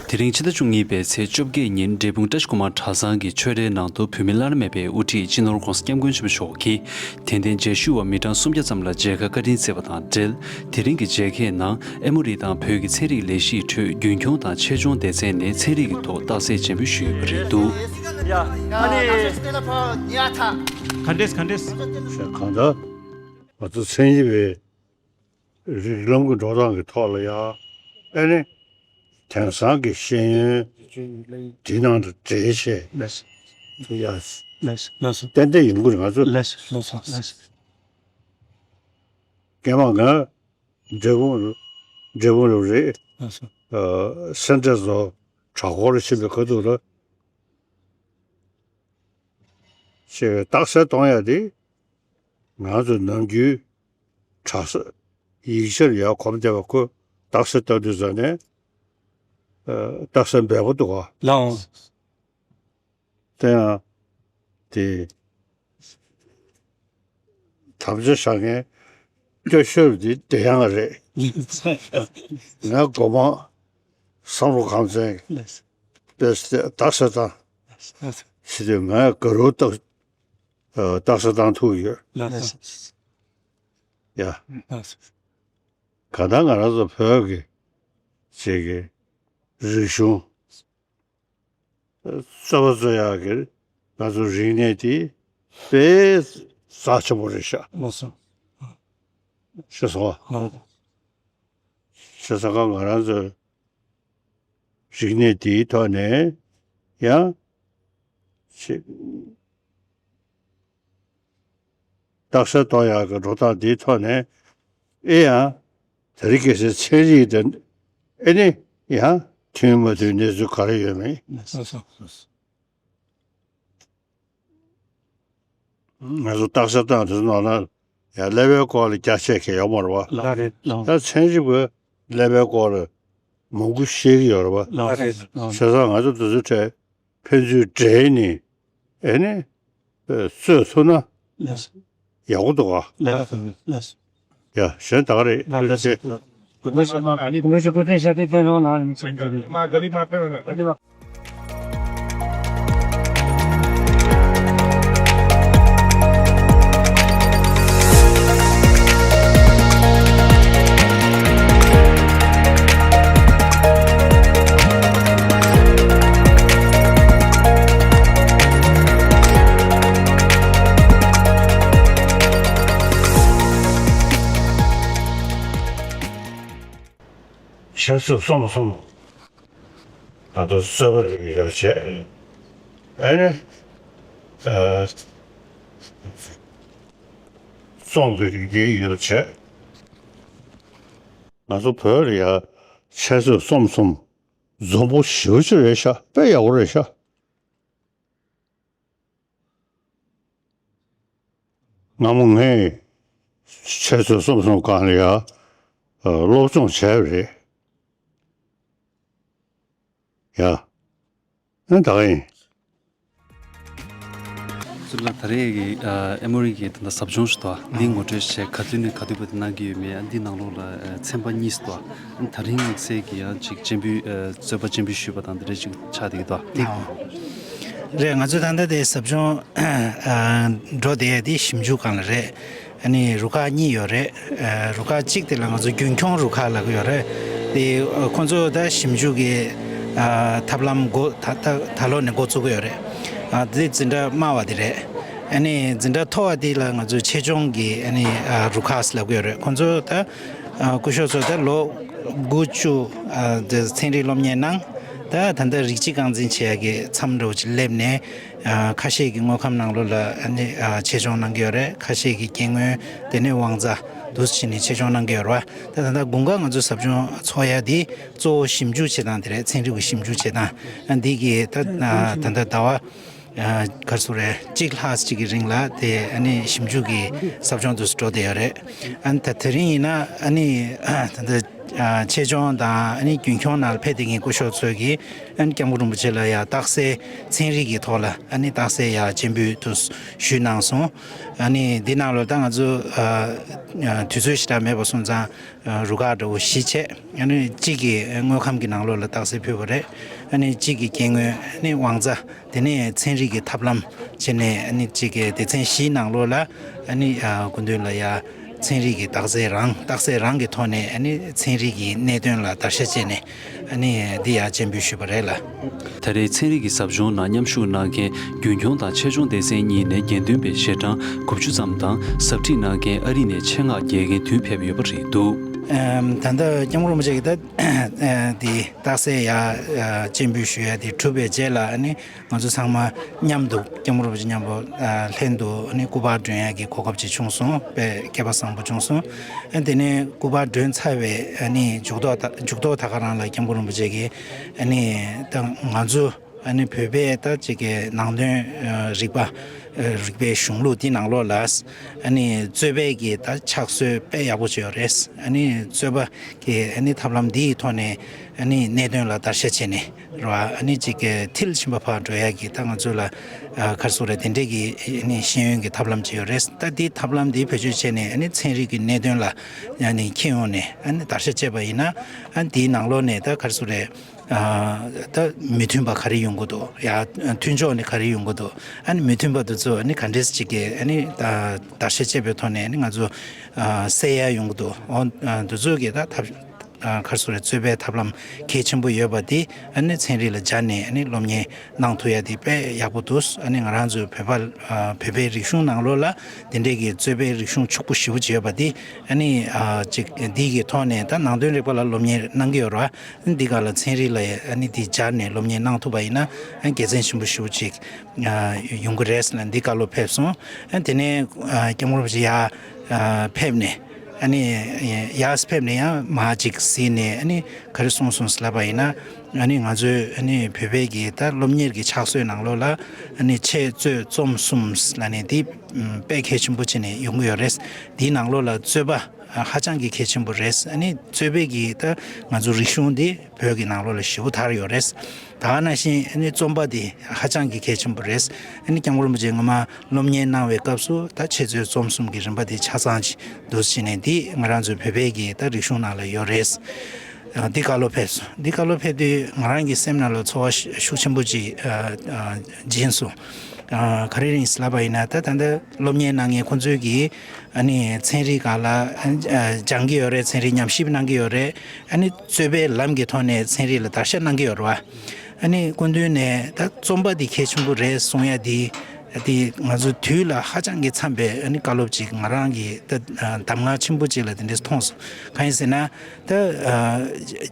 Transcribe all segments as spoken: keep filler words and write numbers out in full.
དེ་རིང་ཕྱི་ཟླ་བཅུ་གཉིས་པའི་ཚེས་བཅོ་བརྒྱད་ཉིན་འབྲས་སྤུངས་བཀྲ་ཤིས་སྒོ་མང་གྲྭ་ཚང་གི་ཆོས་རའི་ནང་དུ་བོད་མི་བླ་ན་མེད་པའི་དབུ་ཁྲིད་སྤྱི་ནོར་༧གོང་ས་༧སྐྱབས་མགོན་ཆེན་པོ་མཆོག་གིས་དད་ལྡན་མཇལ་ཞུ་བ་མི་གྲངས་སུམ་བརྒྱ་ཙམ་ལ་མཇལ་ཁ་བཀའ་དྲིན་བསྩལ་བ་དང་འབྲེལ། དེ་རིང་གི་མཇལ་ཁའི་ནང་ཨེ་མོ་རི་དང་བོད་ཀྱི་ཚན་རིག་ལས་གཞིའི་ཁྲོད་རྒྱུན་འཁྱོངས་དང་ཆེད་སྦྱོང་སྡེ་ཚན་ནས་ཚན་རིག་གི་ཐོག་རྟགས་གསལ་སྦྱང་འབུལ་ཞུས་ཡོད་པ་རེད་འདུག་ཡ། ཨ་ནི། ག་འདྲས་ག་འདྲས། གང་ལྟར་ང་ཚོ་མཚན་ཉིད་པའི་རིགས་ལམ་གྱི་འགྲོ་སྟངས་ཀྱི་ཐོག་ལ་ཡང་ཨེ་ནི་དེང་སང་གི་ཤེས་ཡོན་འདི་ནང་དུ་འདྲེས་བྱས་ལགས་སོ། ཡ། ལགས་སོ། ལགས་སོ། ཏན་ཏན་ཡོང་གི་རེད་ང་ཚོ། ལགས་སོ། ལགས་སོ། ལགས་སོ། སྐྱེས་མ་ང་འབྲས་སྤུངས་འབྲས་སྤུངས་རུ་རེད། ལགས་སོ། ཨ། སེ་འབྲས་རྫོང་གྲྭ་སྐོར་ཕྱིན་པའི་ཁ་ཐུག་ལ། ཞེས་པའི་རྟགས་གསལ་གཏོང་ཡ་དེ། ང་ཚོ་ནམ་རྒྱུན་གྲྭ་ས་ཡིག་ཆར་ཡར་གོམ་བསྡད་པ་ཁོ་རྟགས་གསལ་བཏང་དུས་ཙམ་ནས་ཨ། རྟགས་གསལ་འབེལ་པོ་འདུག་ག་ལའོ། དེ་ཡང་དེ་དམ་བཅའ་བཞག་མཁན་སྐྱོ་ཤོས་དེ་བདེ་ཡང་རེད། ང་སྒོ་མང་བསམ་བློ་གང་བཙན་པས་རྟགས་གསལ་བཏང་ཞེས་དུས་ང་དགའ་རབ་རྟགས། རྟགས་གསལ་བཏང་ཐུབ་ཡོད། ལགས་སོ། ཡ། ལགས་སོ། གང་ལྟར་ང་རང་ཚོ་བོད་ཀྱི་ཅིག་གི་རིག་གཞུང་རྩོད་པ་རྩོད་ཡག་གི་ང་ཚོ་རིག་གནས་དེ་དཔེ་རྩ་ཆེན་པོ་རེད་ཤག་ལགས་སོ། ཤེས་སོང་བ། ལགས། བྱས་ཙང་ང་རང་ཚོ་རིག་གནས་འདིའི་ཐོག་ནས་ཡང་ཅིག་རྟགས་གསལ་གཏོང་ཡག་གི་འགྲོ་སྟངས་འདིའི་ཐོག་ནས་ཨེ་ཡང་དེ་རིང་ཁ་སང་ཚན་རིག་དང་ཨེ་ནི་ཡང་མཐུན་མ་མཐུན་གནས་ཚུལ་ག་རེ་ཡོད་མེད། ལགས་སོ། ང་ཚོ་རྟགས་གསལ་བཏང་དུས་ནང་ན་ཡང་ཀླད་པའི་སྐོར་ལ་རྒྱ་ཆེ་གི་ཡོད་མ་རེད་བ། ལགས་རེད་ལགས། ད་ཚན་རིག་པས་ཀླད་པའི་སྐོར་ལ་མང་པོ་ཤེས་ཀྱི་ཡོད་རེད་བ། ལགས་རེད་ལགས། བྱས་ཙང་ང་ཚོ་དེ་ཚོའི་གྲས་ཕན་ཚུན་འབྲེལ་ནས་ཨེ་ནི་རྩོད་ཐུབ་ན་ལགས། ཡག་པོ་འདུག་ག་ལགས་ལགས། ཡ། གཞན་ད་ག་རེད། ལགས་ལགས། ལགས་ལགས། ཆེད་སོ་གསུམ་གསུམ། ད་དུང་གསོལ་བ་རིགས་ཡོད་བྱས། ཨ་ནི། ཨ། རྩོམ་གྱི་རིགས་དེ་ཡོད་བྱས། ང་ཚོ་བོད་ལ་ཡ་ཆེད་སོ་གསུམ་གསུམ་འཛོམས་པོ་ཞེ་པོ་ཅིག་རེད་ཤག་དཔེ་ཡག་པོ་རེད་ཤག་སྔ་མོ་ངས་ཆེད་སོ་གསུམ་གསུམ་སྒང་ལ་ཡ་སློབ་སྦྱོང་བྱས་པ་རེད། ཡ། ཨ་ད་ག་ཡིན། ཚུར་ལ་ད་རེས་ཀྱི་ཨེ་མོ་རི་གི་ད་ལྟ་ཟབ་སྦྱོང་ཞིག་འདུག་འདི་ངོ་སྤྲོད་བྱས་ག་དུས་ནས་ག་དུས་བར་དུ་གནང་གི་ཡོད་མེད། ཨ་འདི་ནང་ལོགས་ལ་ཚན་པ་གཉིས་འདུག་ཨ་ད་རིང་གསལ་གྱི་ཡང་ཅིག་སྤྱན་འབུལ་རྩོད་པ་སྤྱན་འབུལ་ཞུས་པ་དང་འདི་འདྲ་ཅིག་ཆགས་བསྡད་ཀྱི་འདུག་འདི། རེད། ང་ཚོས་ད་ལྟ་དེ་ཟབ་སྦྱོང་འགྲོ་བསྡད་ཡ་དེ་ཞིབ་འཇུག་སྒང་ལ་རེད། ཨ་ནི་རུ་ཁག་གཉིས་ཡོད་རེད། རུ་ཁག་གཅིག་དེ་ལ་ང་ཚོ་རྒྱུན་འཁྱོངས་རུ་ཁག་ལབ་ཀྱི་ཡོད་རེད། དེ་ཁོང་ཚོ་ད་ཞིབ་འཇུག་གི་ཐབས་ལམ་འགོ་ད་ད་ད་ལོ་ནས་འགོ་བཙུགས་ཀྱི་ཡོད་རེད། དེ་འཛིན་གྲྭ་དམའ་བ་དེ་རེད། ཨ་ནི་འཛིན་གྲྭ་མཐོ་བ་དེ་ལ་ང་ཚོ་ཆེད་སྦྱོང་གི་ཨ་ནི་རུ་ཁག་ལབ་ཀྱི་ཡོད་རེད། ཁོང་ཚོ་ད་སྐུ་ཞབས་ཚོ་ད་ལོ་དགུ་བཅུ་ཚན་རིག་སློབ་གཉེར་གནང་། ད་ད་ལྟ་རིགས་གཅིག་རྐང་འཛིན་བྱེད་ཡ་གི་མཚམས་འདྲ་བོ་ཅིག་སླེབས་ནས། ཁ་ཤས་ཀྱི་དངོས་ཁམས་ནང་ལོགས་ལ་ཨ་ནི་ཆེད་སྦྱོང་གནང་གི་ཡོད་རེད། ཁ་ཤས་ཀྱི་སྐྱེ་དངོས་དེ་ནས་དབང་རྩ་འདུག་སེ་བྱས་ནས་ཆེད་སྦྱོང་གནང་གི་ཡོད་རེད་བ། ད་ད་ལྟ་དགུན་ཁ་ང་ཚོ་ཟབ་སྦྱོང་ཚོགས་ཡ་དེ་གཙོ་བོ་ཞིབ་འཇུག་བྱེད་སྟངས་དེ་རེད། ཚན་རིག་གི་ཞིབ་འཇུག་བྱེད་སྟངས་འདི་གི་ད་ད་ལྟ་ཟླ་བ་ག་ཚོད་རེད། གཅིག་ལྷག་ཅིག་གི་རིང་ལ་དེ་ཨ་ནི་ཞིབ་འཇུག་གི་ཟབ་སྦྱོང་དུ་འགྲོ་བསྡད་ཡོད་རེད། ཨ་ནི་ད་དེ་རིང་ཡིན་ན་ཨ་ནི་ད་ལྟ། ཆེད་སྦྱོང་དང་ཨ་ནི་རྒྱུན་འཁྱོངས་ནང་ལ་ཕེབས་བསྡད་མཁན་སྐུ་ཞབས་ཚོས་ཀྱིས་ཨ་ནི་སྐྱབས་མགོན་རིན་པོ་ཆེ་ལ་ཡ་རྟགས་གསལ་ཚན་རིག་གི་ཐོག་ལ་ཨ་ནི་རྟགས་གསལ་ཡ་སྤྱན་འབུལ་དུ་ཞུས་གནང་སོང་། ཨ་ནི་འདི་ནང་ལོ་ད་ང་ཚོ་དུས་ཚོད་ཞེ་དྲག་མེད་པ་སོང་ཙང་རུ་ཁག་འདྲ་བོ་བཞི་བྱས། ཨ་ནི་གཅིག་གིས་དངོས་ཁམས་ཀྱི་ནང་ལོགས་ལ་རྟགས་གསལ་ཕུལ་བ་རེད། ཨ་ནི་གཅིག་གིས་སྐྱེ་དངོས། ཨ་ནི་དབང་རྩ། དེ་ནས་ཚན་རིག་གི་ཐབས་ལམ་བྱས་ནས། ཨ་ནི་གཅིག་གི་སྡེ་ཚན་བཞིའི་ནང་ལོགས་ལ་ཨ་ནི་སྐུ་མདུན་ལ་ཡ་ཚན་རིག་གི་རྟགས་གསལ་རང་རྟགས་གསལ་རང་གི་ཐོག་ནས་ཨ་ནི་ཚན་རིག་གི་གནད་དོན་ལ་བརྡར་ཤ་བཅད་ནས་ཨ་ནི་འདི་ཡ་སྤྱན་འབུལ་ཞུས་པ་རེད་ལ། ད་རེས་ཚན་རིག་གི་ཟབ་སྦྱོང་ནང་མཉམ་ཞུགས་གནང་མཁན་རྒྱུན་འཁྱོངས་དང་ཆེད་སྦྱོང་སྡེ་ཚན་གཉིས་ནས་དགེ་འདུན་པའི་ཞལ་གྲངས་དགུ་བཅུ་ཙམ་དང་ཟབ་ཁྲིད་གནང་མཁན་ཨ་རི་ནས་ཆེད་མངགས་དགེ་རྒན་བདུན་ཕེབས་ཡོད་པ་རེད་འདུག་ད་ལྟ་སྐྱབས་མགོན་རིན་པོ་ཆེ་གིས་ད་དེ་རྟགས་གསལ་ཡ་སྤྱན་འབུལ་ཞུ་ཡ་དེ་གྲུབ་པའི་རྗེས་ལ་ཨ་ནི་ང་ཚོ་ཚང་མ་མཉམ་དུ་སྐྱབས་མགོན་རིན་པོ་ཆེ་མཉམ་པོ་ལྷན་དུ་ཨ་ནི་སྐུ་པར་སྒྲོན་ཡ་གི་གོ་སྐབས་ཅིག་བྱུང་སོང་། དཔེ་སྐལ་པ་བཟང་པོ་བྱུང་སོང་། ཨ་དེ་ནས་སྐུ་པར་སྒྲོན་ཚར་བའི་ཨ་ནི་མཇུག་ཐོག་ད་མཇུག་ཐོག་ད་ག་རང་ལ་སྐྱབས་མགོན་རིན་པོ་ཆེ་གིས་ཨ་ནི་ད་ང་ཚོ་ཨ་ནི་བོད་པའི་ད་ཅིག་གི་ནང་དོན་རིག་པ་རིག་པའི་གཞུང་ལུགས་འདི་ནང་ལོགས་ལ་ཨ་ནི་རྩོད་པའི་གི་ད་ཕྱག་སྲོལ་དཔེ་ཡག་པོ་ཅིག་ཡོད་རེད། ཨ་ནི་རྩོད་པ་གི་ཨ་ནི་ཐབས་ལམ་འདིའི་ཐོག་ནས་ཨ་ནི་གནད་དོན་ལ་བརྡར་ཤ་བྱས་ནས་རེད་བ། ཨ་ནི་ཅིག་གི་མཐིལ་ཕྱིན་པ་ཕར་འགྲོ་ཡ་གི་ད་ང་ཚོ་ལ་ག་རེ་ཟེར་དགོས་རེད། དེ་འདྲས་གི་ཨ་ནི་ཤེས་ཡོན་གི་ཐབས་ལམ་ཅིག་ཡོད་རེད། ད་འདི་ཐབས་ལམ་འདི་བེད་སྤྱོད་བྱས་ནས་ཨ་ནི་ཚན་རིག་གི་གནད་དོན་ལ་ཨ་ནི་འཁྱེར་ཡོང་ནས་ཨ་ནི་བརྡར་ཤ་བཅད་པ་ཡིན་ན། ཨ་ནི་འདིའི་ནང་ལོགས་ནས་ད་ག་རེ་ཟེར་དགོས་རེད། ད་མི་མཐུན་པ་ག་རེ་ཡོང་གི་འདུག་ཡ་མཐུན་ཕྱོགས་ནས་ག་རེ་ཡོང་གི་འདུག་ཨ་ནི་མི་མཐུན་པ་དེ་ཚོ་ཨ་ནི་ག་འདྲས་ཅིག་གི་ཨ་ནི་ད་བརྡར་ཤ་བཅད་པའི་ཐོག་ནས་ཨ་ནི་ང་ཚོ་སེལ་ཡ་ཡོང་གི་འདུག་འོ་དེ་ཚོ་གི་ད་ཐབས་ག་རེ་ཟེར་དགོས་རེད། རྩོད་པའི་ཐབས་ལམ་གལ་ཆེན་པོ་ཡོད་པ་དེ་ཨ་ནི་ཚན་རིག་ལ་སྦྱར་ནས་ཨ་ནི་སློབ་གཉེར་གནང་ཐུབ་ཡ་དེ་དཔེ་ཡག་པོ་འདུག་ཨ་ནི་ང་རང་ཚོའི་བོད་པ་བོད་པའི་རིག་གཞུང་ནང་ལོགས་ལ་དེ་འདྲས་ཀྱི་རྩོད་པའི་རིག་གཞུང་ཕྱུག་པོ་ཞེ་པོ་ཅིག་ཡོད་པ་དེ་ཨ་ནི་ཅིག་འདི་གི་ཐོག་ནས་ད་ནང་དོན་རིག་པ་ལ་སློབ་གཉེར་གནང་གི་ཡོད་རེད་བ། འདི་ག་ལ་ཚན་རིག་ལ་ཨ་ནི་འདི་སྦྱར་ནས་སློབ་གཉེར་གནང་ཐུབ་པ་ཡིན་ན་ཨ་དགེ་མཚན་ཆེན་པོ་ཞེ་པོ་ཅིག་ཡོང་གི་རེད་ལ་འདི་བཀའ་སློབ་ཕེབས་སོང་། ཨ་དེ་ནས་སྐྱབས་མགོན་རིན་པོ་ཆེ་ཡར་ཕེབས་ནས་ཨ་ནི་ཡར་ཕེབས་ནས་ཡང་མར་ཅིག་གཟིགས་ནས་ཨ་ནི་ག་རེ་གསུངས་སོང་ཟེར་ལབ་པ་ཡིན་ན། ཨ་ནི་ང་ཚོའི་ཨ་ནི་བོད་པའི་གི་ད་སློབ་གཉེར་གི་ཕྱག་སྲོལ་ནང་ལོགས་ལ་ཨ་ནི་འཆད་རྩོད་རྩོམ་གསུམ་ལབ་ནས་འདི་དཔེ་གལ་ཆེན་པོ་བྱས་ནས་ཡོང་གི་ཡོད་རེད། འདིའི་ནང་ལོགས་ལ་རྩོད་པ་ཧ་ཅང་གི་གལ་ཆེན་པོ་རེད། ཨ་ནི་རྩོད་པའི་གི་ད་ང་ཚོ་རིག་གཞུང་འདི་བོད་ཀྱི་ནང་ལོགས་ལ་ཞེ་པོ་དར་ཡོད་རེད། ད་ག་ནང་བཞིན་ཨ་ནི་རྩོམ་པ་འདི་ཧ་ཅང་གི་གལ་ཆེན་པོ་རེད། ཨ་ནི་སྐྱབས་མགོན་རིན་པོ་ཆེ་སྔོན་མ་སློབ་གཉེར་གནང་བའི་སྐབས་སུ་ད་འཆད་རྩོད་རྩོམ་གསུམ་གྱི་རིམ་པ་འདི་ཆ་ཚང་ཅིག་འདུག་བྱས་ནས་འདི་ང་རང་ཚོའི་བོད་པའི་གི་ད་རིག་གཞུང་ནང་ལ་ཡོད་རེད། འདི་བཀའ་སློབ་ཕེབས་སོང་། འདི་བཀའ་སློབ་ཕེབས་དུས་ང་རང་གི་སེམས་ནང་ལ་ཚོར་བ་ཤུགས་ཆེན་པོ་ཅིག་སྦྱིན་སོང་། ག་རེ་རེད་ལབ་པ་ཡིན་ན་ད་ད་ལྟ་སློབ་གཉེར་གནང་མཁན་ཁོང་ཚོས་ཀྱིས་ཨ་ནི་ཚན་རིག་སྒང་ལ་སྦྱང་གི་ཡོད་རེད། ཚན་རིག་ཉམས་ཞིབ་གནང་གི་ཡོད་རེད། ཨ་ནི་རྩོད་པའི་ལམ་གྱི་ཐོག་ནས་ཚན་རིག་ལ་བརྡར་ཤ་གནང་གི་ཡོད་རེད་བ། ཨ་ནི་སྐུ་མདུན་ནས་ད་རྩོམ་པ་འདི་གལ་ཆེན་པོ་རེད་གསུང་ཡ་འདི་འདི་ང་ཚོ་དུས་ལ་ཧ་ཅང་གི་འཚམས་པའི་ཨ་ནི་བཀའ་སློབ་ཅིག་ང་རང་གི་ད་གདམས་ངག་ཆེན་པོ་ཅིག་ལ་དེ་འདྲས་མཐོང་སོང་། གང་ཡིན་ཟེར་ན་ད་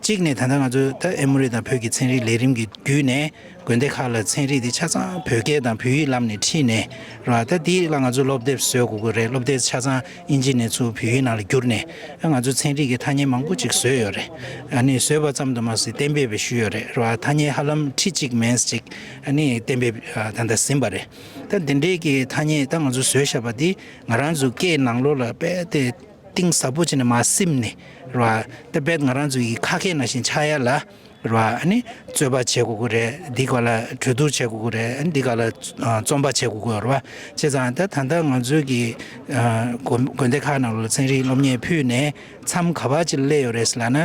གཅིག་ནས་ད་ལྟ་ང་ཚོ་ད་ཨེ་མོ་རི་དང་བོད་ཀྱི་ཚན་རིག་ལས་རིམ་གྱི་བརྒྱུད་ནས་དགོན་སྡེ་ཁག་ལ་ཚན་རིག་འདི་ཆ་ཚང་བོད་སྐད་དང་བོད་ཡིག་ལམ་ནས་ཁྲིད་ནས་རེད་བ། ད་འདི་ལ་ང་ཚོ་སློབ་དེབ་བཟོ་དགོས་ཀྱི་རེད། སློབ་དེབ་ཆ་ཚང་ཨིན་ཇི་ནས་ཚུར་བོད་ཡིག་ནང་ལ་བསྒྱུར་ནས་ང་ཚོ་ཚན་རིག་གི་ཐ་སྙད་མང་པོ་ཅིག་བཟོས་ཡོད་རེད། ཨ་ནི་བཟོས་པ་ཙམ་དུ་མ་ཟད་གཏན་འབེབས་ཞུས་ཡོད་རེད་རེད་བ། ཐ་སྙད་ཧ་ལམ་ཁྲི་གཅིག་མན་ཙམ་ཅིག་ཨ་ནི་གཏན་འབེབས་ད་ལྟ་ཟིན་པ་རེད། ད་འདི་འདྲའི་གི་ཐ་སྙད་ད་ང་ཚོ་བཟོས་བཞག་པ་འདི་ང་རང་ཚོ་སྐད་ནང་ལོགས་ལ་དཔེ་དེ་གཏིང་ཟབ་པོ་བྱས་ནས་མར་སིམ་ནས་རེད་བ། ད་དཔེ་ང་རང་ཚོ་ཡི་ཁ་སྐད་ནང་བཞིན་ཆགས་ཡ་ལ་རེད་བ། ཨ་ནི་རྩོད་པ་བྱེད་དགོས་ཀྱི་རེད། འདི་ག་ལ་གྲོས་བསྡུར་བྱེད་དགོས་ཀྱི་རེད། ཨ་ནི་འདི་ག་ལ་ཨ་རྩོམ་པ་བྱེད་དགོས་ཀྱི་རེད་བ། བྱས་ཙང་ད་ད་ལྟ་ང་ཚོའི་གི་ཨ་དགོན་དགོན་སྡེ་ཁག་ནང་ལ་ཚན་རིག་སློབ་གཉེར་ཕུལ་ནས་མཚམས་ག་པར་ཅིག་སླེབས་ཡོད་རེད་ཟེར་ལབ་ན།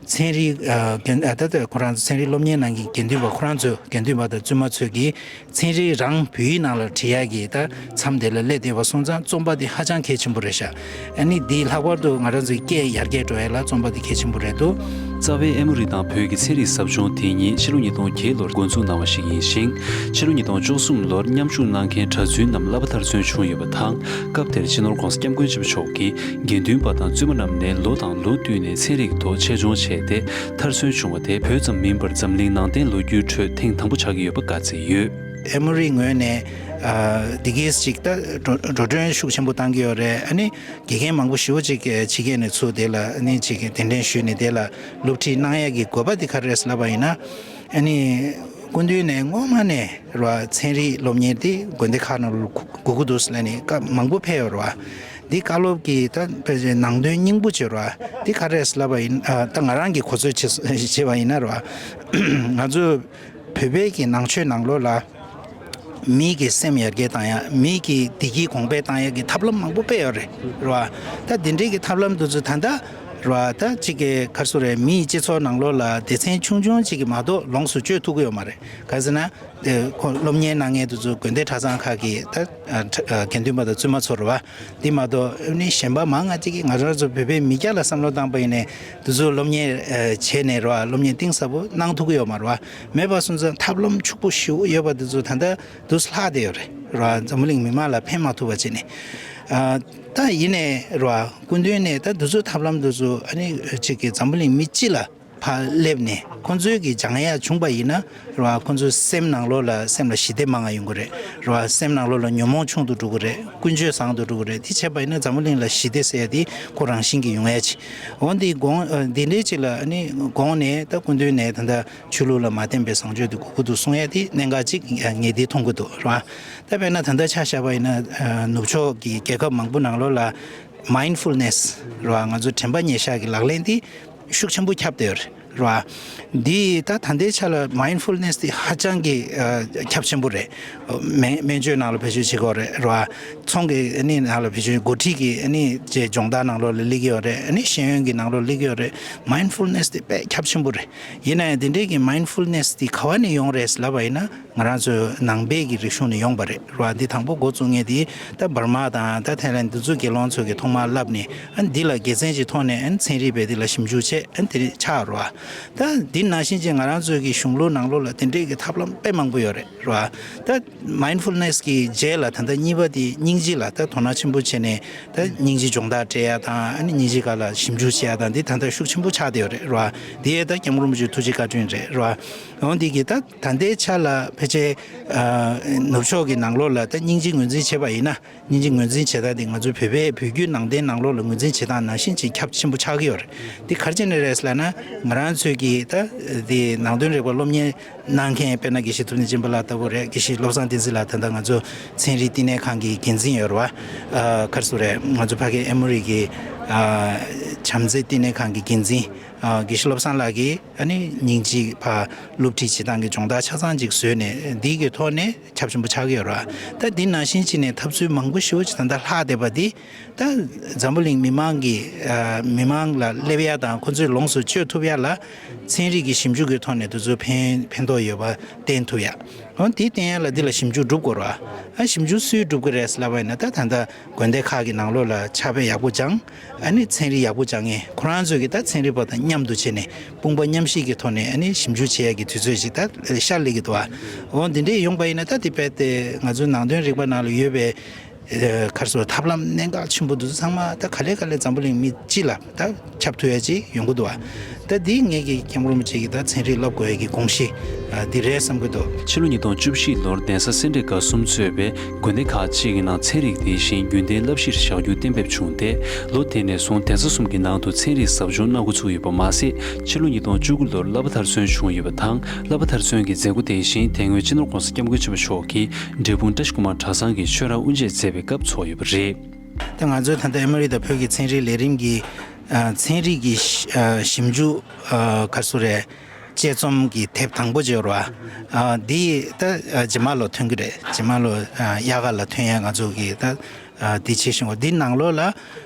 ཚན་རིག་ཨ་རྒན་ཨ་ད་ལྟ་ཁོ་རང་ཚོ་ཚན་རིག་སློབ་གཉེར་གནང་མཁན་དགེ་འདུན་པ་ཁོ་རང་ཚོ་དགེ་འདུན་པ་དང་བཙུན་མ་ཚོས་ཀྱིས་ཚན་རིག་རང་བོད་ཡིག་ནང་ལ་བྲིས་ཡག་གི་ད་མཚམས་དེ་ལ་སླེབས་བསྡད་པ་སོང་ཙང་རྩོམ་པ་འདི་ཧ་ཅང་གལ་ཆེན་པོ་རེད་ཤག་ཨ་ནི་འདི་ལྷག་པར་དུ་ང་རང་ཚོའི་སྐད་ཡར་རྒྱས་འགྲོ་ཡ་ལ་རྩོམ་པ་འདི་གལ་ཆེན་པོ་རེད་འདུག་རྩ་བའི་ཨེ་མོ་རི་དང་བོད་ཀྱི་ཚན་རིག་ཟབ་སྦྱོང་དེ་ཉིད་ཕྱི་ལོ་ཉིས་སྟོང་བརྒྱད་ལོར་འགོ་འཛུགས་གནང་བ་ཞིག་ཡིན་ཞིང་། ཕྱི་ལོ་ཉིས་སྟོང་བཅུ་གསུམ་ལོར་མཉམ་ཞུགས་གནང་མཁན་གྲྭ་བཙུན་རྣམས་བསླབ་པ་མཐར་སོན་བྱུང་ཡོད་པ་དང་། སྐབས་དེར་སྤྱི་ནོར་༧གོང་ས་༧སྐྱབས་མགོན་ཆེན་པོ་མཆོག་གིས་དགེ་འདུན་པ་དང་བཙུན་མ་རྣམས་ནས་ལོ་དང་ལོ་བསྟུད་ནས་ཚན་རིག་གི་ཐོག་ཆེད་སྦྱོང་བྱས་ཏེ། མཐར་སོན་བྱུང་བ་དེ་བོད་ཙམ་མིན་པར་འཛམ་གླིང་ནང་བསྟན་ལོ་རྒྱུས་ཁྲོད་ཐེངས་དང་པོ་ཆགས་ཀྱི་ཡོད་པ་བཀའ་སྩལ་ཡོད། ཨེ་མོ་རི་ངོས་ནས་ཨ་འདི་གས་ཅིག་ད་འགྲོ་འགྲོ་གྲོན་ཤུགས་ཆེན་པོ་བཏང་གི་ཡོད་རེད། ཨ་ནི་དགེ་རྒན་མང་པོ་ཞེ་པོ་ཅིག་ཕྱི་རྒྱལ་ནས་ཚུར་དེ་ལ་ཨ་ནི་ཅིག་གདན་འདྲེན་ཞུས་ནས་དེ་ལ་སློབ་ཁྲིད་གནང་ཡག་གི་དགོས་པ་དེ་ག་རེ་རེད་ལབ་པ་ཡིན་ན། ཨ་ནི་སྐུ་མདུན་ནས་སྔོན་མ་ནས་རེད་བ། ཚན་རིག་སློབ་གཉེར་དེ་དགོན་སྡེ་ཁག་ནང་ལ་དགོས་ཀྱི་འདུག་ལབ་ནས་སྐབས་མང་པོ་ཕེབས་ཡོད་རེད་བ། འདི་བཀའ་སློབ་ཀྱི་ད་ཕལ་ཆེར་ནང་དོན་སྙིང་པོ་བྱེད་རོགས། འདི་ག་རེ་ལབ་པ་ཡིན། ཨ། ད་ང་རང་གི་གོ་ཚོད་བྱེད་བྱས་པ་ཡིན་ན་རོགས། ང་ཚོ་བོད་པའི་གི་ནང་ཆོས་ནང་ལོགས་ལ། མི་གི་སེམས་ཡར་རྒྱས་བཏང་ཡ། མི་གི་བདེ་སྐྱིད་གོང་འཕེལ་བཏང་ཡ་གི་ཐབས་ལམ་མང་པོ་དཔེ་ཡོད་རེད་རོ། ད་འདི་འདྲའི་གི་ཐབས་ལམ་དེ་ཚོ་ད་ལྟ་རོ། ད་གཅིག་གི་ག་རེ་ཟེར་རེད། མིའི་སྤྱི་ཚོགས་ནང་ལོགས་ལ་སྡེ་ཚན་ཆུང་ཆུང་གཅིག་གིས་མ་གཏོགས་ལོངས་སུ་སྤྱོད་ཐུབ་ཀྱི་ཡོད་མ་རེད། ག་རེ་ཟེར་ན། དེ་ཁོ་སློབ་གཉེར་གནང་མཁན་དེ་ཚོ་དགོན་སྡེ་གྲྭ་ཚང་ཁག་གི་ད་ཨ་དགེ་འདུན་པ་དང་བཙུན་མ་ཚོ་རེད་པ། འདི་མ་གཏོགས་ཨ་ནི་གཞན་པ་མང་ང་གཅིག་གིས། ང་རང་ཚོ་བོད་པའི་མི་སྐྱ་ལ་བསམ་བློ་བཏང་པ་ཡིན་ནའི་དེ་ཚོ་སློབ་གཉེར་ཨ་བྱས་ནས་རེད་པ། སློབ་གཉེར་གཏིང་ཟབ་པོ་གནང་ཐུབ་ཀྱི་ཡོད་མ་རེད་པ། མེད་པ་སོང་ཙང་ཐབས་ལམ་ཕྱུག་པོ་ཞེ་པོ་ཡོད་པ་དེ་ཚོ་ད་ལྟ་དུ་ལྷག་བསྡད་ཡོད་རེད་རེད་པ། འཛམ་བུ་གླིང་མི་མང་ལ་ཕན་མ་ཐོགས་པ་བྱས་ནས། ཨ་ད་ཡིན་ནའི་རེད་པ། སྐུ་མདུན་ནས་ད་དེ་ཚོ་ཐབས་ལམ་དེ་ཚོ་ཨ་ནི་གཅིག་གིས་འཛམ་བུ་གླིང་མི་སྤྱི་ལ་ཕར་སླེབས་ནས་ཁོང་ཚོའི་གི་སྦྱང་ཡག་བྱུང་པ་ཡིན་ན་རེད་པ། ཁོང་ཚོའི་སེམས་ནང་ལོགས་ལ་སེམས་ལ་ཞི་བདེ་མང་ང་ཡོང་གི་རེད་རེད་པ། སེམས་ནང་ལོགས་ལ་ཉོན་མོངས་ཆུང་དུ་འགྲོ་གི་རེད། ཀུན་སྤྱོད་བཟང་དུ་འགྲོ་གི་རེད། དེ་བྱས་པ་ཡིན་ན་འཛམ་བུ་གླིང་ལ་ཞི་བདེ་ཟེར་ཡ་དེ་ཁོ་རང་བཞིན་གྱིས་ཡོང་ཡ་ཅིག་འོ་འདི་དགོངས། ཨ་འདི་འདྲའི་ཅིག་ལ་ཨ་ནི་དགོངས་ནས་ད་སྐུ་མདུན་ནས་ད་ལྟ་ཆོས་ལུགས་ལ་མ་བརྟེན་པའི་བཟང་སྤྱོད་དེ་དགོས་ཀྱི་འདུག་གསུང་ཡ་དེ་གནད་འགག་ཅིག་ངས་འདི་མཐོང་གི་འདུག་རེད་པ། ད་དཔེར་ན་ད་ལྟ་ཆ་བཞག་པ་ཡིན་ན། ཨ་ནུབ་ཕྱོགས་ཀྱི་རྒྱལ་ཁབ་མང་པོ་ནང་ལོགས་ལ་མའིན་ཌ་ཕུལ་ནེ་སི་རེད་པ། ང་ཚོ་དྲན་པ་ཉེར་བཞག་གི་ལག་ལེན་དེ་ཤུགས་ཆེན་པོ་ཁྱབ་བསྡད་ཡོད་རེད་རེད་པ། འདི་ད་ད་ལྟའི་ཆ་ལ་མའིན་ཌ་ཕུལ་ནེ་སི་དེ་ཧ་ཅང་གི་ཨ་ཁྱབ་ཆེན་པོ་རེད། སྨན་སྨན་བཅོས་ནང་ལ་བེད་སྤྱོད་བྱེད་ཀྱི་ཡོད་རེད་རེད་པ། ཚོང་གི་ཨ་ནི་ནང་ལ་བེད་སྤྱོད། འགོ་ཁྲིད་ཀྱི་ཨ་ནི་ཅེས་སྦྱོང་བརྡར་ནང་ལོགས་ལ་སླེབས་ཀྱི་ཡོད་རེད། ཨ་ནི་ཤེས་ཡོན་གྱི་ནང་ལོགས་སླེབས་ཀྱི་ཡོད་རེད། མའིན་ཌ་ཕུལ་ནེ་སི་དེ་དཔེ་ཁྱབ་ཆེན་པོ་རེད། ཡིན་ན་ཡང་དེ་འདྲའི་གི་མའིན་ཌ་ཕུལ་ནེ་སི་དེ་ག་བ་ནས་ཡོང་རེད་ལབ་པ་ཡིན་ན། ང་རང་ཚོའི་ནང་པའི་གི་རིག་གཞུང་ནས་ཡོང་པ་རེད་རེད་པ། འདི་དང་པོ་འགོ་བཙུགས་མཁན་དེ་ད་འབར་མ་དང་ད་ཐའི་ལན་འདི་ཚོ་དགེ་སློང་ཚོ་གིས་ཐོག་མར་བསླབས་ནས། ཨ་འདི་ལ་དགེ་མཚན་གྱི་ཐོག་ནས་ཨ་ཚན་རིག་པས་འདི་ལ་ཞིབ་འཇུག་བྱས། ཨ་དེ་ཆགས་རེད་པ། ད་འདི་ནང་བཞིན་གྱི་ང་རང་ཚོའི་གི་གཞུང་ལུགས་ནང་ལོགས་ལ་དེ་འདྲའི་གི་ཐབས་ལམ་དཔེ་མང་པོ་ཡོད་རེད་རེད་པ། ད་མའིན་ཌ་ཕུལ་ནེ་སི་གི་རྗེས་ལ་ད་ལྟ་གཉིས་པ་དེ་སྙིང་རྗེ་ལ་ད་དོ་སྣང་ཆེན་པོ་བྱས་ནས། ད་སྙིང་རྗེ་སྦྱོང་བརྡར་སྤྲད་ཡ་དང་། ཨ་ནི་སྙིང་རྗེ་སྒང་ལ་ཞིབ་འཇུག་བྱེད་ཡ་དང་། འདི་ད་ལྟ་ཤུགས་ཆེན་པོ་ཆགས་བསྡད་ཡོད་རེད་རེད་པ། འདི་ཡས་ད་སྐྱབས་མགོན་རིན་པོ་ཆེའི་ཐུགས་རྗེ་བཀའ་དྲིན་རེད་རེད་པ། འོ་འདི་གི་ད་ད་ལྟའི་ཆ་ལ་ཕལ་ཆེར་ཨ་ནུབ་ཕྱོགས་ཀྱི་ནང་ལོགས་ལ་ད་སྙིང་རྗེ་ངོས་འཛིན་བྱས་པ་ཡིན་ན། སྙིང་རྗེ་ངོས་འཛིན་བྱེད་སྟངས་དེ་ང་ཚོའི་བོད་པའི་བོད་བརྒྱུད་ནང་བསྟན་ནང་ལོགས་ལ་ངོས་འཛིན་བྱེད་སྟངས་ནང་བཞིན་ཅིག་ཁྱབ་ཆེན་པོ་ཆགས་ཀྱི་ཡོད་རེད། འདི་ག་རེ་བྱས་ནས་རེད་ཟེར་ལབ་ན། ང་རང་ཚོའི་གི་ད་འདི་ནང་དོན་རིག་པ་སློབ་གཉེར་གནང་མཁན། དཔེར་ན་དགེ་བཤེས་ཐུབ་བསྟན་སྦྱིན་པ་ལགས་ལྟ་བུ་རེད། དགེ་བཤེས་བློ་བཟང་བསྟན་འཛིན་ལགས། ད་ལྟ་ང་ཚོ་ཚན་རིག་བསྟི་གནས་ཁང་གི་འགན་འཛིན་ཡོད་རེད་པ། ཨ་ག་རེ་ཟེར་རེད། ང་ཚོ་ཕ་གི་ཨེ་མོ་རི་གི་ཨ་བྱམས་བརྩེ་བསྟི་གནས་ཁང་གི་འགན་འཛིན། ཨ་དགེ་བཤེས་བློ་བཟང་ལགས་ཀྱིས་ཨ་ནི་སྙིང་རྗེ་ཕར་སློབ་ཁྲིད་བྱེད་སྟངས་ཀྱི་སྦྱོང་བརྡར་ཆ་ཚང་ཅིག་བཟོས་ནས། འདི་གི་ཐོག་ནས་ཁྱབ་ཆེན་པོ་ཆགས་ཀྱི་ཡོད་རེད་པ། ད་འདི་ནང་བཞིན་བྱས་ནས་ཐབས་ཚུལ་མང་པོ་ཞེ་པོ་ཅིག་ད་ལྟ་ལྷག་བསྡད་པ་འདི། ད་འཛམ་བུ་གླིང་མི་མང་གི་ཨ་མི་མང་ལ་སླེབས་ཡ་དང་། ཁོ་ཚོས་ལོངས་སུ་སྤྱོད་ཐུབ་ཡ་ལ་ཚན་རིག་གི་ཞིབ་འཇུག་གི་ཐོག་ནས་དེ་ཚོ་ཕན་ཕན་ཐོགས་ཡོད་པ་བསྟན་ཐུབ་ཡ། འོ་དེ་བསྟན་ཡ་ལ་འདི་ལ་ཞིབ་འཇུག་སྒྲུབ་དགོས་རེད་པ། ཨ་ཞིབ་འཇུག་སུས་སྒྲུབ་ཀྱི་རེད་ལབ་པ་ཡིན་ན། ད་ད་ལྟ་དགོན་སྡེ་ཁག་གི་ནང་ལོགས་ལ་ཕྱག་དཔེ་ཡག་པོ་སྦྱང་། ཨ་ནི་ཚན་རིག་ཡག་པོ་སྦྱང་མཁན་ཁོ་རང་ཚོས་ཀྱི་ད་ཚན་རིག་པ་དང་མཉམ་དུ་བྱས་ནས་དཔུང་པ་མཉམ་གཤིབ་ཀྱི་ཐོག་ནས་ཨ་ནི་ཞིབ་འཇུག་བྱེད་ཡ་གི་དུས་ཚོད་ཅིག་ད་ཤར་སླེབས་ཀྱི་འདུག་པ། འོ་འདི་འདྲས་ཡོང་པ་ཡིན་ན། ད་དེ་རྦད་དེ་ང་ཚོའི་ནང་དོན་རིག་པ་ནང་ལ་ཡོད་པའི་ཨ་ག་རེ་ཟེར། ཐབས་ལམ་གནད་འགག་ཆེན་པོ་འདི་ཚོ་ཚང་མ་ད་ག་ལེ་ག་ལེ་འཛམ་བུ་གླིང་མི་སྤྱི་ལ་ད་ཁྱབ་ཐུབ་ཡ་ཅིག་ཡོང་གི་འདུག་པ། ད་འདི་ངེད་ཀྱི་སྐྱབས་མགོན་རིན་པོ་ཆེ་གིས་ད་ཚན་རིག་བསླབ་དགོས་ཡ་གི་དགོངས་གཞི་ཨ་འདི་རེད་བསམ་གྱི་འདུག། ཕྱི་ལོ་ཉིས་སྟོང་བཅུ་བཞི་ལོར་གདན་ས་སེ་འབྲས་དགའ་གསུམ་གཙོས་པའི་དགོན་སྡེ་ཁག་ཅིག་གི་ནང་ཚན་རིག་དེ་བཞིན་རྒྱུན་གཏན་བསླབ་གཞིར་བཞག་རྒྱུ་གཏན་འབེབས་བྱུང་སྟེ། ལོ་དེ་ནས་བཟུང་གདན་ས་གསུམ་གྱི་ནང་དུ་ཚན་རིག་ཟབ་སྦྱོང་གནང་འགོ་ཚུགས་ཡོད་པ་མ་ཟད། ཕྱི་ལོ་ཉིས་སྟོང་བཅུ་དགུ་ལོར་བསླབ་པ་མཐར་སོན་བྱུང་ཡོད་པ་དང་། བསླབ་པ་མཐར་སོན་གྱི་མཛད་སྒོ་དེ་བཞིན་དེ་སྔོན་སྤྱི་ནོར་༸གོང་ས་༸སྐྱབས་མགོན་ཆེན་པོ་མཆོག་གིས་འབྲས་སྤུངས་བཀྲ་ཤིས་སྒོ་མང་གྲྭ་ཚང་གི་ཆོས་ར་དབུ་འབྱེད་མཛད་པའི་སྐབས་ཚོགས་ཡོད་པ་རེད། ད་ང་ཚོའི་ད་ལྟ་ཨ་མི་རི་ཀ་དང་བོད་ཀྱི་ཚན་རིག་ལས་རིམ་གྱི་ཨ་ཚན་རིག་གི་ཞི་ཨ་ཞིབ་འཇུག་ཨ་ག་རེ་ཟེར་རེད། དཔྱད་རྩོམ་གྱི་དེབ་དང་པོ་ཅིག་ཡོད་རེད་པ། ཨ་འདི་ད་ཨ་རྗེས་མ་ལོ་ཐོན་གྱི་རེད། རྗེས་མ་ལོ་ཨ་དབྱར་ཁ་ལ་ཐོན་ཡ་ང་ཚོ་གི་ད་ཨ་འདི་བྱེད་བཞིན་པ། འདི་ནང་ལོགས་ལ་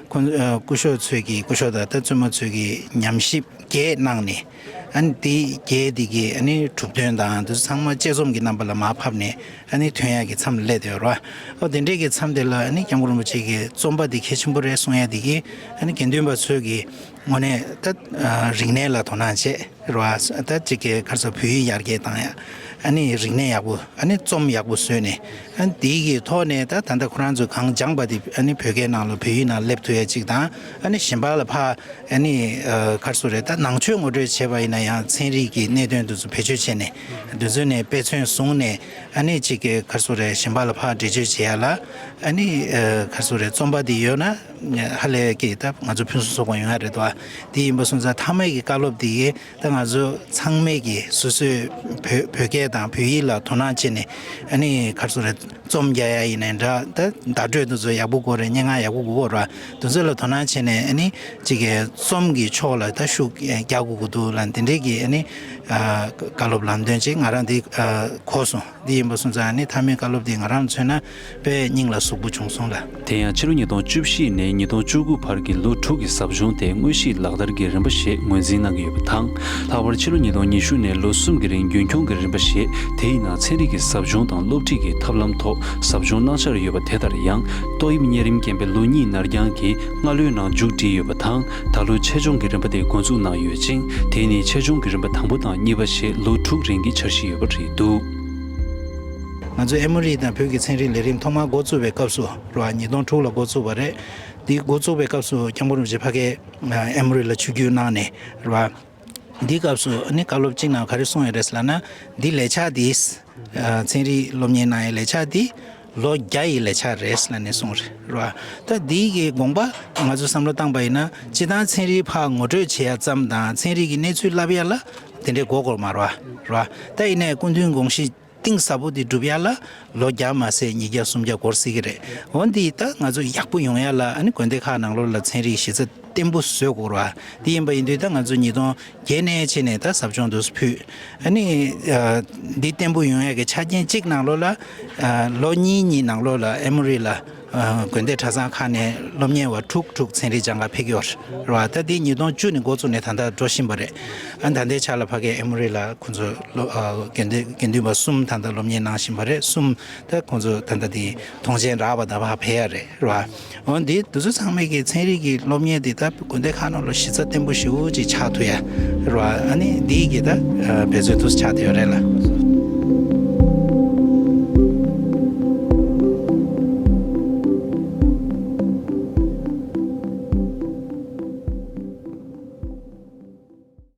ཁོང་ཨ་སྐུ་ཞབས་ཚོས་ཀྱི་སྐུ་ཞབས་དང་ད་བཙུན་མ་ཚོས་ཀྱི་ཉམས་ཞིབ་རྒྱས་གནང་ནས། ཨ་ནི་དེ་རྒྱས་དེ་གི་ཨ་ནི་གྲུབ་དོན་དང་དེ་ཚོ་ཚང་མ་དཔྱད་རྩོམ་གྱི་རྣམ་པ་ལ་མར་ཕབ་ནས་ཨ་ནི་ཐོན་ཡག་གི་མཚམས་ལ་སླེབས་བསྡད་ཡོད་རེད་པ། ཨོ་དེ་འདྲས་ཀྱི་མཚམས་དེ་ལ་ཨ་ནི་སྐྱབས་མགོན་རིན་པོ་ཆེ་གི་རྩོམ་པ་འདི་གལ་ཆེན་པོ་རེད་གསུང་ཡ་དེ་གི་ཨ་ནི་དགེ་འདུན་པ་ཚོས་ཀྱི་དངོས་གནས་ད་ཨ་རིག་གནས་ལ་དོ་སྣང་བྱས་རེད་པ། ད་ཅིག་གི་ག་རེ་ཟེར། བོད་ཡིག་ཡར་རྒྱས་བཏང་ཡ། ཨ་ནི་རིག་གནས་ཡག་པོ། ཨ་ནི་རྩོམ་ཡག་པོ་བཟོས་ནས། ཨ་ནི་དེ་གི་ཐོག་ནས་ད་ད་ལྟ་ཁོ་རང་ཚོས་གང་སྦྱངས་པ་དེ་ཨ་ནི་བོད་སྐད་ནང་ལ་བོད་ཡིག་ནང་སླེབས་ཐུབ་ཡ་ཅིག་དང་། ཨ་ནི་གཞན་པ་ལ་ཕར་ཨ་ནི་ཨ་ག་རེ་ཟེར་རེད། ད་ནང་ཆོས་ངོ་སྤྲོད་བྱས་པ་ཡིན་ན་ཡང་ཚན་རིག་གི་གནད་དོན་དེ་ཚོ་བེད་སྤྱོད་བྱས་ནས། དེ་ཚོ་ནས་དཔེ་མཚོན་བཟུང་ནས། ཨ་ནི་ཅིག་གི་ག་རེ་ཟེར་རེད། གཞན་པ་ལ་ཕར་འགྲེལ་བརྗོད་བྱེད་ཡ་ལ། ཨ་ནི་ཨ་ག་རེ་ཟེར་རེད། རྩོམ་པ་འདི་ཡོད་ན་ཧ་ལས་ཀྱི་ད་ང་ཚོ་ཕུན་སུམ་ཚོགས་པ་ཡོང་ཡ་རེད་དོ། དེ་ཡིན་པ་སོང་ཙང་མཐའ་མའི་གི་བཀའ་སློབ་འདི་གིས་ད་ང་ཚོ་ཚང་མས་ཀྱི་སོ་སོའི་བོད་བོད་སྐད་དང་བོད་ཡིག་ལ་དོ་སྣང་བྱས་ནས། ཨ་ནི་ག་རེ་ཟེར་རེད། རྩོམ་རྒྱག་ཡ་ཡིན་ནའི་འདྲ། ད་བརྡ་སྤྲོད་དེ་ཚོ་ཡག་པོ་དགོས་རེད། སྙན་ངག་ཡག་པོ་དགོས་རེད། དེ་ཚོ་ལ་དོ་སྣང་བྱས་ནས་ཨ་ནི་ཅིག་གི་རྩོམ་གྱི་ཕྱོགས་ལ་ད་ཤུགས་རྒྱག་དགོས་ཀྱི་འདུག་ལ། དེ་འདྲའི་གི་ཨ་ནི་ཨ་བཀའ་སློབ་ལམ་སྟོན་ཅིག་ང་རང་འདི་ཨ་གོ་སོང་། འདི་ཡིན་པ་སོང་ཙང་ཨ་ནི་མཐའ་མའི་བཀའ་སློབ་འདི་ང་རང་ལ་མཚོན་ན་དཔེ་སྙིང་ལ་ཟུག་པོ་བྱུང་སོང་ལ། དེ་ཡང་ཕྱི་ལོ་ཉིས་སྟོང་བཅུ་བཞི་ནས་ཉིས་སྟོང་བཅུ་དགུ་བར་གྱི་ལོ་དྲུག་གི་ཟབ་སྦྱོང་དེ་དངོས་གཞིའི་ལག་བསྟར་གྱི་རིམ་པ་ཞེས་ངོས་འཛིན་གནང་གི་ཡོད་པ་དང་། ལྷག་པར་ཕྱི་ལོ་ཉིས་སྟོང་ཉི་ཤུ་ནས་ལོ་གསུམ་གྱི་རིང་རྒྱུན་འཁྱོངས་ཀྱི་རིམ་པ་ཞེས། དེའི་ནང་ཚན་རིག་གི་ཟབ་སྦྱོང་དང་སློབ་ཁྲིད་ཀྱི་ཐབས་ལམ་ཐོག་ཟབ་སྦྱོང་གནང་འཆར་ཡོད་པ་དེ་ལྟར་ཡང་། ཏོག་དབྱིབས་གཉན་རིམས་རྐྱེན་པས་ལོ་གཉིས་ནར་འགྱངས་ཀྱིས་སྔ་ལོའི་ནང་མཇུག་བསྒྲིལ་ཡོད་པ་དང་། ད་ལོ་ཆེད་སྦྱོང་གི་རིམ་པ་དེ་འགོ་འཛུགས་གནང་ཡོད་ཅིང་། དེ་ནི་ཆེད་སྦྱོང་གི་རིམ་པ་དང་པོ་དང་གཉིས་པ་ཞེས་ལོ་དྲུག་རིང་གི་འཆར་གཞི་ཡོད་པ་རེད་འདུག། ང་ཚོ་ཨེ་མོ་རི་དང་བོད་ཀྱི་ཚན་རིག་ལས་རིམ་ཐོག་མར་འགོ་བཙུགས་པའི་སྐབས་སུ་རེད་བ། ཉིས་སྟོང་དྲུག་ལ་འགོ་བཙུགས་པ་རེད། འདི་འགོ་བཙུགས་པའི་སྐབས་སུ་སྐྱབས་མགོན་རིན་པོ་ཆེ་ཕ་གིར་ཨེ་མོ་རི་ལ་ཆིབས་བསྒྱུར་གནང་ནས་རེད་བ། འདི་སྐབས་སུ་ནི་བཀའ་སློབ་གཅིག་ནང་ག་རེ་གསུངས་ཡོད་རེད་ཟེར་ལབ་ན། འདི་ལས་འཆར་འདི། ཚན་རིག་སློབ་གཉེར་གནང་ཡའི་ལས་འཆར་འདི། ལོ་བརྒྱ་ཡི་ལས་འཆར་རེད་ལབ་ནས་གསུངས་རེད་རེད་བ། ད་འདི་གི་དགོངས་པ་ང་ཚོ་བསམ་བློ་བཏང་པ་ཡིན་ན། སྤྱིར་བཏང་ཚན་རིག་ཕར་ངོ་སྤྲོད་བྱེད་ཡ་ཙམ་དང་ཚན་རིག་གི་གནས་ཚུལ་བསླབ་ཡ་ལ་དེ་འདྲའི་འགོར་འགོར་མ་རེད་བ་རེད་བ། ད་ཡིན་ནའི་སྐུ་མདུན་དགོངས་གཞི་གཏིང་ཟབ་པོ་དེ་སྒྲུབ་ཡ་ལ་ལོ་བརྒྱ་མ་ཟད་ཉིས་བརྒྱ་སུམ་བརྒྱ་འགོར་སྲིད་ཀྱི་རེད། འོ་འདི་ད་ང་ཚོ་ཡག་པོ་ཡོང་ཡ་ལ་ཨ་ནི་དགོན་སྡེ་ཁག་ནང་ལོགས་ལ་ཚན་རིག་གཞི་རྩ་བརྟན་པོ་བཟོ་དགོས་རེད་བ། དེ་ཡིན་པ་ཡིན་དུས་ད་ང་ཚོ་ཉིས་སྟོང་བརྒྱད་ནས་བྱས་ནས་ད་ཟབ་སྦྱོང་དུ་ཕུལ། ཨ་ནི་ཨ་འདི་བརྟན་པོ་ཡོང་ཡ་གི་ཆ་རྐྱེན་གཅིག་ནང་ལོགས་ལ་ཨ་ལོ་གཉིས་གཉིས་ནང་ལོགས་ལ་ཨེ་མོ་རི་ལ་ཨ་དགོན་སྡེ་གྲྭ་ཚང་ཁག་ནས་སློབ་གཉེར་བ་དྲུག་དྲུག་ཚན་རིག་སྦྱང་གར་ཕེབས་ཀྱི་ཡོད་རེད་བ། ད་འདི་ཉིས་སྟོང་བཅུ་ནས་འགོ་བཙུགས་ནས་ད་ལྟ་འགྲོ་བཞིན་པ་རེད། ཨ་ད་ལྟའི་ཆ་ལ་ཕ་གིར་ཨེ་མོ་རི་ལ་ཁོང་ཚོ་སློབ་ཨ་དགེ་འདུན་དགེ་འདུན་པ་གསུམ་ད་ལྟ་སློབ་གཉེར་གནང་བཞིན་པ་རེད། གསུམ་ད་ཁོང་ཚོ་ད་ལྟ་འདི་ཐོངས་མཆན་རག་པ་ད་ཕར་ཕེབས་ཡ་རེད་རེད་བ། འོ་འདི་དེ་ཚོ་ཚང་མས་ཀྱི་ཚན་རིག་གི་སློབ་གཉེར་འདི་ད་དགོན་སྡེ་ཁག་ནང་ལ་གཞི་རྩ་བརྟན་པོ་ཞེ་པོ་ཅིག་ཆགས་ཐུབ་ཡ་རེད་བ། ཨ་ནི་འདི་གི་ད་འབད་རྩོལ་དུ་ཆགས་བསྡད་ཡོད་རེད་ལ།